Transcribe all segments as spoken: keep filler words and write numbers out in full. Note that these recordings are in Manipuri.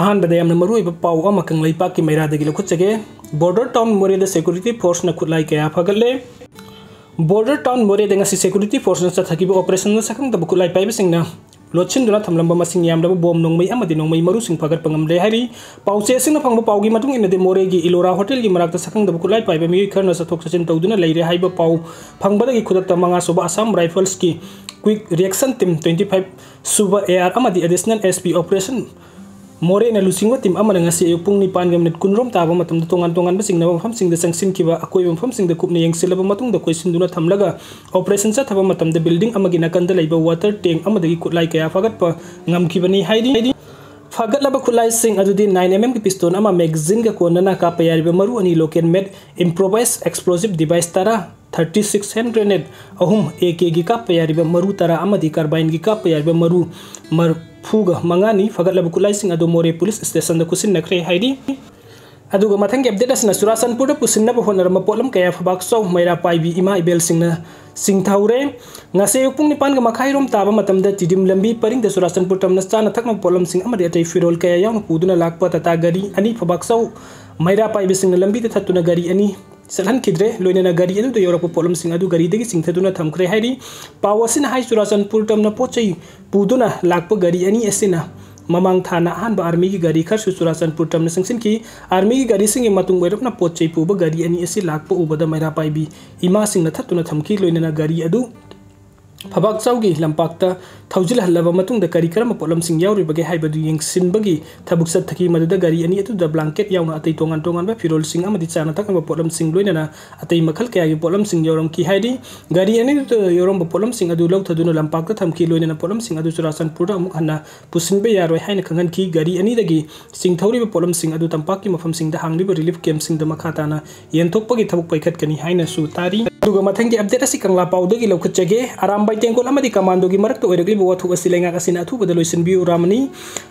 ꯑꯍꯥꯟꯕꯗ ꯌꯥꯝꯅ ꯃꯔꯨꯑꯣꯏꯕ ꯄꯥꯎ ꯑꯃ ꯀꯪꯂꯩꯄꯥꯛꯀꯤ ꯃꯩꯔꯥꯗꯒꯤ ꯂꯧꯈꯠꯆꯒꯦ꯫ Border town ꯃꯣꯔꯦꯗ security forceꯅ ꯈꯨꯠꯂꯥꯏ ꯀꯌꯥ ꯐꯒꯠꯂꯦ꯫ Border town ꯃꯣꯔꯦꯗ ꯉꯁꯤ security forceꯅ ꯆꯠꯊꯈꯤꯕ operationꯗ ꯁꯛꯈꯪꯗꯕ ꯈꯨꯠꯂꯥꯏ ꯄꯥꯏꯕꯁꯤꯡꯅ ꯂꯣꯠꯁꯤꯟꯗꯨꯅ ꯊꯝꯂꯝꯕ ꯃꯁꯤꯡ ꯌꯥꯝꯂꯕ bomb ꯅꯣꯡꯃꯩ ꯑꯃꯗꯤ ꯅꯣꯡꯃꯩ ꯃꯔꯨꯁꯤꯡ ꯐꯥꯒꯠꯄ ꯉꯝꯂꯦ ꯍꯥꯏꯔꯤ꯫ ꯄꯥꯎꯆꯦꯁꯤꯡꯅ ꯐꯪꯕ ꯄꯥꯎꯒꯤ ꯃꯇꯨꯡ ꯏꯟꯅꯗꯤ, ꯃꯣꯔꯦꯒꯤ ꯏꯂꯣꯔꯥ ꯍꯣꯇꯦꯜꯒꯤ ꯃꯅꯥꯛꯇ ꯁꯛꯈꯪꯗꯕ ꯈꯨꯠꯂꯥꯏ ꯄꯥꯏꯕ ꯃꯤꯑꯣꯏ ꯈꯔꯅ ꯆꯠꯊꯣꯛ ꯆꯠꯁꯤꯟ ꯇꯧꯗꯨꯅ ꯂꯩꯔꯦ ꯍꯥꯏꯕ ꯄꯥꯎ ꯐꯪꯕꯗꯒꯤ ꯈꯨꯗꯛꯇ ꯃꯉꯥ ꯁꯨꯕ Assam Riflesꯀꯤ Quick Reaction Team, twenty five ꯁꯨꯕ AR ꯑꯃꯗꯤ Additional SP Operation ꯃꯣꯔꯦꯅ ꯂꯨꯆꯤꯡꯕ team ꯑꯃꯅ ꯉꯁꯤ ꯑꯌꯨꯛ ꯄꯨꯡ ꯅꯤꯄꯥꯟꯒ minute ꯀꯨꯟꯔꯣꯝ ꯇꯥꯕ ꯃꯇꯝꯗ ꯇꯣꯉꯥꯟ ꯇꯣꯉꯥꯟꯕ ꯆꯤꯡꯅꯕ ꯃꯐꯝꯁꯤꯡꯗ ꯆꯪꯁꯤꯟꯈꯤꯕ, ꯑꯀꯣꯏꯕ ꯃꯐꯝꯁꯤꯡꯗ ꯀꯨꯞꯅ ꯌꯦꯡꯁꯤꯜꯂꯕ ꯃꯇꯨꯡꯗ ꯀꯣꯏꯁꯤꯟꯗꯨꯅ ꯊꯝꯂꯒ operation ꯆꯠꯊꯕ ꯃꯇꯝꯗ building ꯑꯃꯒꯤ ꯅꯥꯀꯟꯗ ꯂꯩꯕ water tank ꯑꯃꯗꯒꯤ ꯈꯨꯠꯂꯥꯏ ꯀꯌꯥ ꯐꯥꯒꯠꯄ ꯉꯝꯈꯤꯕꯅꯤ ꯍꯥꯏꯔꯤ꯫ ꯐꯥꯒꯠꯂꯕ ꯈꯨꯠꯂꯥꯏꯁꯤꯡ ꯑꯗꯨꯗꯤ nine MM ꯒꯤ pistol ꯑꯃ, magazineꯒ ꯀꯣꯟꯅꯅ ꯀꯥꯞꯄ ꯌꯥꯔꯤꯕ ꯃꯔꯨ ꯑꯅꯤ, local made improvised explosive device ꯇꯔꯥ, thirty six hand grenade ꯑꯍꯨꯝ, AKꯒꯤ ꯀꯥꯞꯄ ꯌꯥꯔꯤꯕ ꯃꯔꯨ ꯇꯔꯥ ꯑꯃꯗꯤ carbineꯒꯤ ꯀꯥꯞꯄ ꯌꯥꯔꯤꯕ ꯃꯔꯨ ꯃꯔꯐꯨꯒ ꯃꯉꯥꯅꯤ꯫ ꯐꯥꯒꯠꯂꯕ ꯈꯨꯠꯂꯥꯏꯁꯤꯡ ꯑꯗꯨ ꯃꯣꯔꯦ police stationꯗ ꯈꯨꯠꯁꯤꯟꯅꯈ꯭ꯔꯦ ꯍꯥꯏꯔꯤ꯫ ꯑꯗꯨꯒ ꯃꯊꯪꯒꯤ update ꯑꯁꯤꯅ ꯆꯨꯔꯥꯆꯥꯟꯄꯨꯔꯗ ꯄꯨꯁꯤꯟꯅꯕ ꯍꯣꯠꯅꯔꯝꯕ ꯄꯣꯠꯂꯝ ꯀꯌꯥ ꯐꯕꯥꯛꯆꯧ ꯃꯩꯔꯥ ꯄꯥꯏꯕꯤ ꯏꯃꯥ ꯏꯕꯦꯜꯁꯤꯡꯅ ꯆꯤꯡꯊꯍꯧꯔꯦ꯫ ꯉꯁꯤ ꯑꯌꯨꯛ ꯄꯨꯡ ꯅꯤꯄꯥꯟꯒ ꯃꯈꯥꯏꯔꯣꯝ ꯇꯥꯕ ꯃꯇꯝꯗ ꯇꯤꯗꯤꯝ ꯂꯝꯕꯤ ꯄꯔꯤꯡꯗ ꯆꯨꯔꯥꯆꯥꯟꯄꯨꯔ ꯇꯝꯅ ꯆꯥꯅ ꯊꯛꯅꯕ ꯄꯣꯠꯂꯝꯁꯤꯡ ꯑꯃꯗꯤ ꯑꯇꯩ ꯐꯤꯔꯣꯜ ꯀꯌꯥ ꯌꯥꯎꯅ ꯄꯨꯗꯨꯅ ꯂꯥꯛꯄ ꯇꯥꯇꯥ ꯒꯥꯔꯤ ꯑꯅꯤ ꯐꯕꯥꯛꯆꯧ ꯃꯩꯔꯥ ꯄꯥꯏꯕꯤꯁꯤꯡꯅ ꯂꯝꯕꯤꯗ ꯊꯠꯇꯨꯅ ꯒꯥꯔꯤ ꯑꯅꯤ ꯆꯠꯍꯟꯈꯤꯗ꯭ꯔꯦ꯫ ꯂꯣꯏꯅꯅ ꯒꯥꯔꯤ ꯑꯗꯨꯗ ꯌꯧꯔꯛꯄ ꯄꯣꯠꯂꯝꯁꯤꯡ ꯑꯗꯨ ꯒꯥꯔꯤꯗꯒꯤ ꯆꯤꯡꯊꯗꯨꯅ ꯊꯝꯈ꯭ꯔꯦ ꯍꯥꯏꯔꯤ꯫ ꯄꯥꯎ ꯑꯁꯤꯅ ꯍꯥꯏ, ꯆꯨꯔꯥꯆꯥꯟꯄꯨꯔ ꯇꯝꯅ ꯄꯣꯠ ꯆꯩ ꯄꯨꯗꯨꯅ ꯂꯥꯛꯄ ꯒꯥꯔꯤ ꯑꯅꯤ ꯑꯁꯤꯅ ꯃꯃꯥꯡ ꯊꯥꯅ ꯑꯍꯥꯟꯕ armyꯒꯤ ꯒꯥꯔꯤ ꯈꯔꯁꯨ ꯆꯨꯔꯥꯆꯥꯟꯄꯨꯔ ꯇꯝꯅ ꯆꯪꯁꯤꯟꯈꯤ꯫ Armyꯒꯤ ꯒꯥꯔꯤꯁꯤꯡꯒꯤ ꯃꯇꯨꯡ ꯑꯣꯏꯔꯞꯅ ꯄꯣꯠ ꯆꯩ ꯄꯨꯕ ꯒꯥꯔꯤ ꯑꯅꯤ ꯑꯁꯤ ꯂꯥꯛꯄ ꯎꯕꯗ ꯃꯩꯔꯥ ꯄꯥꯏꯕꯤ ꯏꯃꯥꯁꯤꯡꯅ ꯊꯠꯇꯨꯅ ꯊꯝꯈꯤ꯫ ꯂꯣꯏꯅꯅ ꯒꯥꯔꯤ ꯑꯗꯨ ꯐꯕꯥꯛꯆꯧꯒꯤ ꯂꯝꯄꯥꯛꯇ ꯊꯧꯖꯤꯜꯍꯜꯂꯕ ꯃꯇꯨꯡꯗ ꯀꯔꯤ ꯀꯔꯝꯕ ꯄꯣꯠꯂꯝꯁꯤꯡ ꯌꯥꯎꯔꯤꯕꯒꯦ ꯍꯥꯏꯕꯗꯨ ꯌꯦꯡꯁꯤꯟꯕꯒꯤ ꯊꯕꯛ ꯆꯠꯊꯈꯤ꯫ ꯃꯗꯨꯗ ꯒꯥꯔꯤ ꯑꯅꯤ ꯑꯗꯨꯗ blanket ꯌꯥꯎꯅ ꯑꯇꯩ ꯇꯣꯉꯥꯟ ꯇꯣꯉꯥꯟꯕ ꯐꯤꯔꯣꯜꯁꯤꯡ ꯑꯃꯗꯤ ꯆꯥꯅ ꯊꯛꯅꯕ ꯄꯣꯠꯂꯝꯁꯤꯡ, ꯂꯣꯏꯅꯅ ꯑꯇꯩ ꯃꯈꯜ ꯀꯌꯥꯒꯤ ꯄꯣꯠꯂꯝꯁꯤꯡ ꯌꯥꯎꯔꯝꯈꯤ ꯍꯥꯏꯔꯤ꯫ ꯒꯥꯔꯤ ꯑꯅꯤꯗꯨꯗ ꯌꯥꯎꯔꯝꯕ ꯄꯣꯠꯂꯝꯁꯤꯡ ꯑꯗꯨ ꯂꯧꯊꯗꯨꯅ ꯂꯝꯄꯥꯛꯇ ꯊꯝꯈꯤ꯫ ꯂꯣꯏꯅꯅ ꯄꯣꯠꯂꯝꯁꯤꯡ ꯑꯗꯨ ꯆꯨꯔꯥꯆꯥꯟꯄꯨꯔꯗ ꯑꯃꯨꯛ ꯍꯟꯅ ꯄꯨꯁꯤꯟꯕ ꯌꯥꯔꯣꯏ ꯍꯥꯏꯅ ꯈꯪꯍꯟꯈꯤ꯫ ꯒꯥꯔꯤ ꯑꯅꯤꯗꯒꯤ ꯆꯤꯡꯊꯧꯔꯤꯕ ꯄꯣꯠꯂꯝꯁꯤꯡ ꯑꯗꯨ ꯇꯝꯄꯥꯛꯀꯤ ꯃꯐꯝꯁꯤꯡꯗ ꯍꯥꯡꯂꯤꯕ relief campꯁꯤꯡꯗ ꯃꯈꯥ ꯇꯥꯅ ꯌꯦꯟꯊꯣꯛꯄꯒꯤ ꯊꯕꯛ ꯄꯥꯏꯈꯠꯀꯅꯤ ꯍꯥꯏꯅꯁꯨ ꯇꯥꯔꯤ꯫ ꯑꯗꯨꯒ ꯃꯊꯪꯒꯤ update ꯑꯁꯤ ꯀꯪꯂꯥ ꯄꯥꯎꯗꯒꯤ ꯂꯧꯈꯠꯆꯒꯦ꯫ ꯑꯔꯥꯝꯕꯥꯏ ꯇꯦꯡꯒꯣꯜ ꯑꯃꯗꯤ commandoꯒꯤ ꯃꯔꯛꯇ ꯑꯣꯏꯔꯛꯂꯤꯕ ꯋꯥꯊꯣꯛ ꯑꯁꯤ ꯂꯩꯉꯥꯛ ꯑꯁꯤꯅ ꯑꯊꯨꯕꯗ ꯂꯣꯏꯁꯤꯟꯕꯤꯌꯨ ꯔꯥꯃꯅꯤ꯫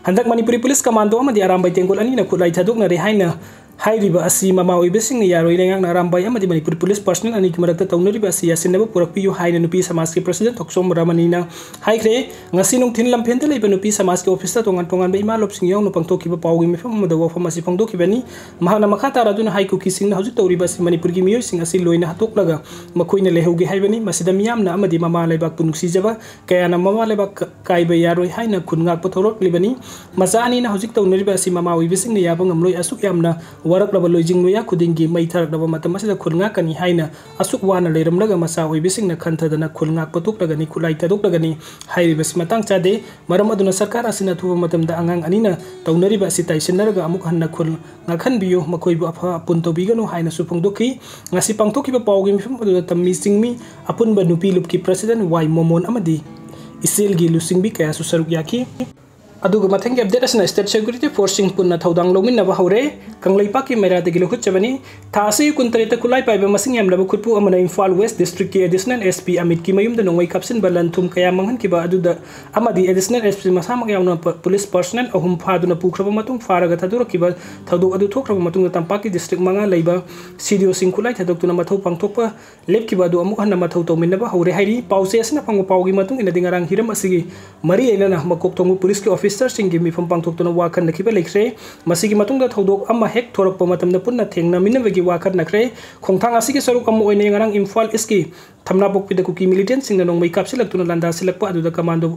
ꯍꯟꯗꯛ ꯃꯅꯤꯄꯨꯔꯤ police commando ꯑꯃꯗꯤ ꯑꯔꯥꯝꯕꯥꯏ ꯇꯦꯡꯒꯣꯜ ꯑꯅꯤꯅ ꯈꯨꯠꯂꯥꯏ ꯊꯥꯗꯣꯛꯅꯔꯦ ꯍꯥꯏꯅ ꯍꯥꯏꯔꯤꯕ ꯑꯁꯤ ꯃꯃꯥ ꯑꯣꯏꯕꯁꯤꯡꯅ ꯌꯥꯔꯣꯏ꯫ ꯂꯩꯉꯥꯛꯅ ꯑꯔꯥꯝꯕꯥꯏ ꯑꯃꯗꯤ ꯃꯅꯤꯄꯨꯔ ꯄꯨꯂꯤꯁ ꯄꯔꯁꯅꯦꯜ ꯑꯅꯤꯒꯤ ꯃꯔꯛꯇ ꯇꯧꯅꯔꯤꯕ ꯑꯁꯤ ꯌꯥꯁꯤꯟꯅꯕ ꯄꯨꯔꯛꯄꯤꯌꯨ ꯍꯥꯏꯅ ꯅꯨꯄꯤ ꯁꯃꯥꯖꯀꯤ ꯄ꯭ꯔꯁꯤꯗꯦꯟꯠ ꯊꯣꯛꯆꯣꯝ ꯔꯃꯅꯤꯅ ꯍꯥꯏꯈ꯭ꯔꯦ꯫ ꯉꯁꯤ ꯅꯨꯡꯊꯤꯜ ꯂꯝꯐꯦꯜꯗ ꯂꯩꯕ ꯅꯨꯄꯤ ꯁꯃꯥꯖꯀꯤ ꯑꯣꯐꯤꯁꯇ ꯇꯣꯉꯥꯟ ꯇꯣꯉꯥꯟꯕ ꯏꯃꯥ ꯂꯣꯞꯁꯤꯡ ꯌꯥꯎꯅ ꯄꯥꯡꯊꯣꯛꯈꯤꯕ ꯄꯥꯎꯒꯤ ꯃꯤꯐꯝ ꯑꯃꯗ ꯋꯥꯐꯝ ꯑꯁꯤ ꯐꯣꯡꯗꯣꯛꯈꯤꯕꯅꯤ꯫ ꯃꯍꯥꯛꯅ ꯃꯈꯥ ꯇꯥꯔꯗꯨꯅ ꯍꯥꯏ, ꯀꯨꯀꯤꯁꯤꯡꯅ ꯍꯧꯖꯤꯛ ꯇꯧꯔꯤꯕ ꯑꯁꯤ ꯃꯅꯤꯄꯨꯔꯒꯤ ꯃꯤꯑꯣꯏꯁꯤꯡ ꯑꯁꯤ ꯂꯣꯏꯅ ꯍꯥꯠꯇꯣꯛꯂꯒ ꯃꯈꯣꯏꯅ ꯂꯩꯍꯧꯒꯦ ꯍꯥꯏꯕꯅꯤ꯫ ꯃꯁꯤꯗ ꯃꯤꯌꯥꯝꯅ ꯑꯃꯗꯤ ꯃꯃꯥ ꯂꯩꯕꯥꯛꯄꯨ ꯅꯨꯡꯁꯤꯖꯕ ꯀꯌꯥꯅ ꯃꯃꯥ ꯂꯩꯕꯥꯛ ꯀꯥꯏꯕ ꯌꯥꯔꯣꯏ ꯍꯥꯏꯅ ꯈꯨꯟ ꯉꯥꯛꯄ ꯊꯣꯔꯛꯂꯤꯕꯅꯤ꯫ ꯃꯆꯥ ꯑꯅꯤꯅ ꯍꯧꯖꯤꯛ ꯇꯧꯅꯔꯤꯕ ꯑꯁꯤ ꯃꯃꯥ ꯑꯣꯏꯕꯁꯤꯡꯅ ꯌꯥꯕ ꯉꯝꯂꯣꯏ꯫ ꯑꯁꯨꯛ ꯌꯥꯝꯅ ꯋꯥꯔꯛꯂꯕ ꯂꯣꯏꯖꯤꯡ ꯂꯣꯌꯥ ꯈꯨꯗꯤꯡꯒꯤ ꯃꯩ ꯊꯥꯔꯛꯂꯕ ꯃꯇꯝ ꯑꯁꯤꯗ ꯈꯨꯟ ꯉꯥꯛꯀꯅꯤ ꯍꯥꯏꯅ ꯑꯁꯨꯛ ꯋꯥꯅ ꯂꯩꯔꯝꯂꯒ ꯃꯆꯥ ꯑꯣꯏꯕꯁꯤꯡꯅ ꯈꯟꯊꯗꯅ ꯈꯨꯟ ꯉꯥꯛꯄ ꯊꯣꯛꯂꯒꯅꯤ, ꯈꯨꯠꯂꯥꯏ ꯊꯥꯗꯣꯛꯂꯒꯅꯤ꯫ ꯍꯥꯏꯔꯤꯕꯁꯤ ꯃꯇꯥꯡ ꯆꯥꯗꯦ꯫ ꯃꯔꯝ ꯑꯗꯨꯅ ꯁꯔꯀꯥꯔ ꯑꯁꯤꯅ ꯑꯊꯨꯕ ꯃꯇꯝꯗ ꯑꯉꯥꯡ ꯑꯅꯤꯅ ꯇꯧꯅꯔꯤꯕ ꯑꯁꯤ ꯇꯥꯏꯁꯤꯟꯅꯔꯒ ꯑꯃꯨꯛ ꯍꯟꯅ ꯈꯨꯜ ꯉꯥꯛꯍꯟꯕꯤꯌꯨ, ꯃꯈꯣꯏꯕꯨ ꯑꯐ ꯑꯄꯨꯟ ꯇꯧꯕꯤꯒꯅꯨ ꯍꯥꯏꯅꯁꯨ ꯐꯣꯡꯗꯣꯛꯈꯤ꯫ ꯉꯁꯤ ꯄꯥꯡꯊꯣꯛꯈꯤꯕ ꯄꯥꯎꯒꯤ ꯃꯤꯐꯝ ꯑꯗꯨꯗ ꯇꯝꯃꯤ ꯆꯤꯡꯃꯤ ꯑꯄꯨꯟꯕ ꯅꯨꯄꯤ ꯂꯨꯞꯀꯤ ꯄ꯭ꯔꯁꯤꯗꯦꯟꯠ ꯋꯥꯏ ꯃꯣꯃꯣꯟ ꯑꯃꯗꯤ ꯏꯆꯦꯜꯒꯤ ꯂꯨꯆꯤꯡꯕꯤ ꯀꯌꯥꯁꯨ ꯁꯔꯨꯛ ꯌꯥꯈꯤ꯫ ꯑꯗꯨꯒ ꯃꯊꯪꯒꯤ ꯑꯞꯗꯦꯠ ꯑꯁꯤꯅ ꯁ꯭ꯇꯦꯠ ꯁꯦꯀ꯭ꯌꯨꯔꯤꯇꯤ ꯐꯣꯔꯁꯁꯤꯡ ꯄꯨꯟꯅ ꯊꯧꯗꯥꯡ ꯂꯧꯃꯤꯟꯅꯕ ꯍꯧꯔꯦ꯫ ꯀꯪꯂꯩꯄꯥꯛꯀꯤ ꯃꯩꯔꯥꯗꯒꯤ ꯂꯧꯈꯠꯆꯕꯅꯤ꯫ ꯊꯥ ꯑꯁꯤꯒꯤ ꯀꯨꯟꯇꯔꯦꯠꯇ ꯈꯨꯠꯂꯥꯏ ꯄꯥꯏꯕ ꯃꯁꯤꯡ ꯌꯥꯝꯂꯕ ꯈꯨꯠꯄꯨ ꯑꯃꯅ ꯏꯝꯐꯥꯜ ꯋꯦꯁ ꯗꯤꯁꯇ꯭ꯔꯤꯛꯀꯤ ꯑꯦꯗꯤꯁꯅꯦꯜ ꯑꯦꯁ ꯄꯤ ꯑꯃꯤꯠꯀꯤ ꯃꯌꯨꯝꯗ ꯅꯣꯡꯃꯩ ꯀꯥꯞꯁꯤꯟꯕ, ꯂꯟ ꯊꯨꯝ ꯀꯌꯥ ꯃꯥꯡꯍꯟꯈꯤꯕ ꯑꯗꯨꯗ ꯑꯃꯗꯤ ꯑꯦꯗꯤꯁꯅꯦꯜ ꯑꯦꯁ ꯄꯤ ꯃꯁꯥꯃꯛ ꯌꯥꯎꯅ ꯄ-, ꯄꯨꯂꯤꯁ ꯄꯔꯁꯅꯦꯜ ꯑꯍꯨꯝ ꯐꯥꯗꯨꯅ ꯄꯨꯈ꯭ꯔꯕ ꯃꯇꯨꯡ, ꯐꯥꯔꯒ ꯊꯥꯗꯣꯔꯛꯈꯤꯕ ꯊꯧꯗꯣꯛ ꯑꯗꯨ ꯊꯣꯛꯈ꯭ꯔꯕ ꯃꯇꯨꯡꯗ ꯇꯝꯄꯥꯛꯀꯤ ꯗꯤꯁꯇ꯭ꯔꯤꯛ ꯃꯉꯥ ꯂꯩꯕ ꯁꯤ ꯗꯤ ꯑꯣꯁꯤꯡ ꯈꯨꯠꯂꯥꯏ ꯊꯥꯗꯣꯛꯇꯨꯅ ꯃꯊꯧ ꯄꯥꯡꯊꯣꯛꯄ ꯂꯦꯞꯈꯤꯕ ꯑꯗꯨ ꯑꯃꯨꯛ ꯍꯟꯅ ꯃꯊꯧ ꯇꯧꯃꯤꯟꯅꯕ ꯍꯧꯔꯦ ꯍꯥꯏꯔꯤ꯫ ꯄꯥꯎꯆꯦ ꯑꯁꯤꯅ ꯐꯪꯕ ꯄꯥꯎꯒꯤ ꯃꯇꯨꯡ ꯏꯟꯅꯗꯤ, ꯉꯔꯥꯡ ꯍꯤꯔꯝ ꯑꯁꯤꯒꯤ ꯃꯔꯤ ꯂꯩꯅꯅ ꯃꯀꯣꯛ ꯊꯣꯡꯕ ꯄꯨꯂꯤꯁꯀꯤ ꯑꯣꯐꯤꯁꯔꯁꯤꯡꯒꯤ ꯃꯤꯐꯝ ꯄꯥꯡꯊꯣꯛꯇꯨꯅ ꯋꯥ ꯈꯟꯅꯈꯤꯕ ꯂꯩꯈ꯭ꯔꯦ꯫ ꯃꯁꯤꯒꯤ ꯃꯇꯨꯡꯗ ꯊꯧꯗꯣꯛ ꯑꯃ ꯍꯦꯛ ꯊꯣꯔꯛꯄ ꯃꯇꯝꯗ ꯄꯨꯟꯅ ꯊꯦꯡꯅꯃꯤꯟꯅꯕꯒꯤ ꯋꯥ ꯈꯟꯅꯈ꯭ꯔꯦ꯫ ꯈꯣꯡꯊꯥꯡ ꯑꯁꯤꯒꯤ ꯁꯔꯨꯛ ꯑꯃ ꯑꯣꯏꯅ ꯉꯔꯥꯡ ꯏꯝꯐꯥꯜ ꯏꯁꯀꯤ ꯊꯝꯅꯥꯄꯣꯛꯄꯤꯗ ꯀꯨꯀꯤ ꯃꯤꯂꯤꯇꯦꯟꯁꯤꯡꯅ ꯅꯣꯡꯃꯩ ꯀꯥꯞꯁꯤꯜꯂꯛꯇꯨꯅ ꯂꯥꯟꯗꯥꯁꯤꯜꯂꯛꯄ ꯑꯗꯨꯗ ꯀꯃꯥꯟꯗꯣ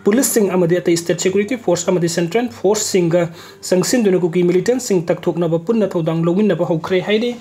ꯄꯨꯂꯤꯁꯁꯤꯡ ꯑꯃꯗꯤ ꯑꯇꯩ ꯁ꯭ꯇꯦꯠ ꯁꯦꯀ꯭ꯌꯨꯔꯤꯇꯤ ꯐꯣꯔꯁ ꯑꯃꯗꯤ ꯁꯦꯟꯇ꯭ꯔꯦꯜ ꯐꯣꯔꯁꯁꯤꯡꯒ ꯆꯪꯁꯤꯟꯗꯨꯅ ꯀꯨꯀꯤ ꯃꯤꯂꯤꯇꯦꯟꯁꯤꯡ ꯇꯛꯊꯣꯛꯅꯕ ꯄꯨꯟꯅ ꯊꯧꯗꯥꯡ ꯂꯧꯃꯤꯟꯅꯕ ꯍꯧꯈ꯭ꯔꯦ ꯍꯥꯏꯔꯤ꯫